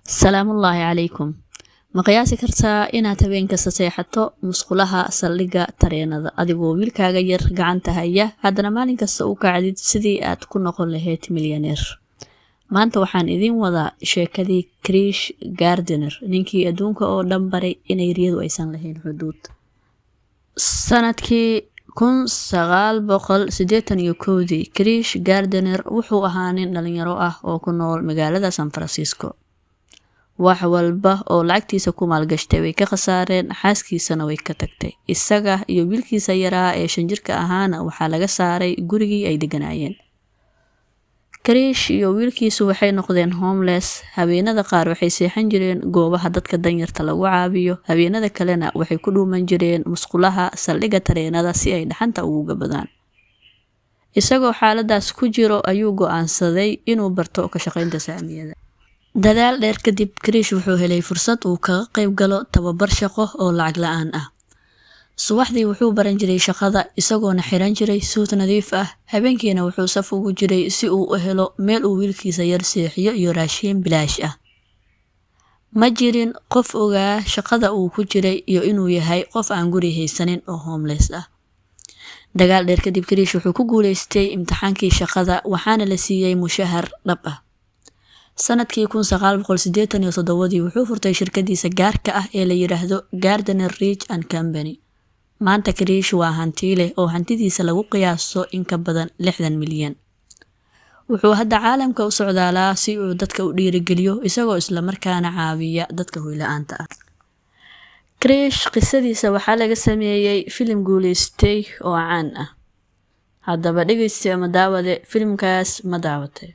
Salaamullaahi calaykum. Ma qiyaasi kartaa inaad habeen kasta seexato musqulaha saldhigga tareenada adigoo wiilkaaga yar gacanta haya, haddana maalin kasta u kacdid sidii aad ku noqon lahayd milyaneer? Maanta waxaan idiin wadaa sheekadii Krish Gardiner, ninkii adduunka oo dhan baray inay riyadu aysan lahayn xuduud. Sanadkii 1981-dii, Krish Gardiner wuxuu ahaa nin dhalinyaro ah oo ku nool magaalada San Francisco. Wax walba oo lacagtiisa ku maalgashtay way ka khasaareen, xaaskiisana way ka tagtay. Isaga iyo wiilkiisa yaraa ee 5 jirka ahaana waxaa laga saaray gurigii ay degganaayeen. Krish iyo wiilkiisu waxay noqdeen homeless. Habeenada qaar waxay seexan jireen goobaha dadka danyarta lagu caawiyo, habeenada kalena waxay ku dhuuman jireen musqulaha saldhigga tareenada si ay dhaxanta ugu gabadaan. Isagoo xaaladaas ku jiro ayuu go'aansaday inuu barto ka shaqaynta saamiyada. Dadaal dheer kadib, Krish wuxuu helay fursad uu kaga qayb galo tababar shaqo oo lacag la'aan ah. Subaxdii wuxuu baran jiray shaqada, isagoona xiran jiray suit nadiif ah. Habeenkiina wuxuu saf ugu jiray si uu u helo meel uu wiilkiisa yar seexiyo iyo raashin bilaash ah. Ma jirin qof ogaa shaqada uu ku jiray iyo inuu yahay qof aan guri haysanin oo homeless ah. Dagaal dheer kadib, Krish wuxuu ku guuleystay imtixaankii shaqada, waxaana la siiyey mushahar dhab ah. Sanadkii 1987-dii wuxuu furtay shirkadiisa gaarka ah ee la yiraahdo Gardiner Rich and Company. Maanta Krish waa hantiile oo hantidiisa lagu qiyaaso in ka badan 60 milyan. Wuxuu hadda caalamka u socdaalaa si uu dadka u dhiirigeliyo, isagoo isla markaana caawiya dadka hoy la'aanta ah. Krish qisadiisa waxaa laga sameeyey filim guuleystay oo caan ah. Haddaba dhegeyste ama daawade, filimkaas ma daawatay?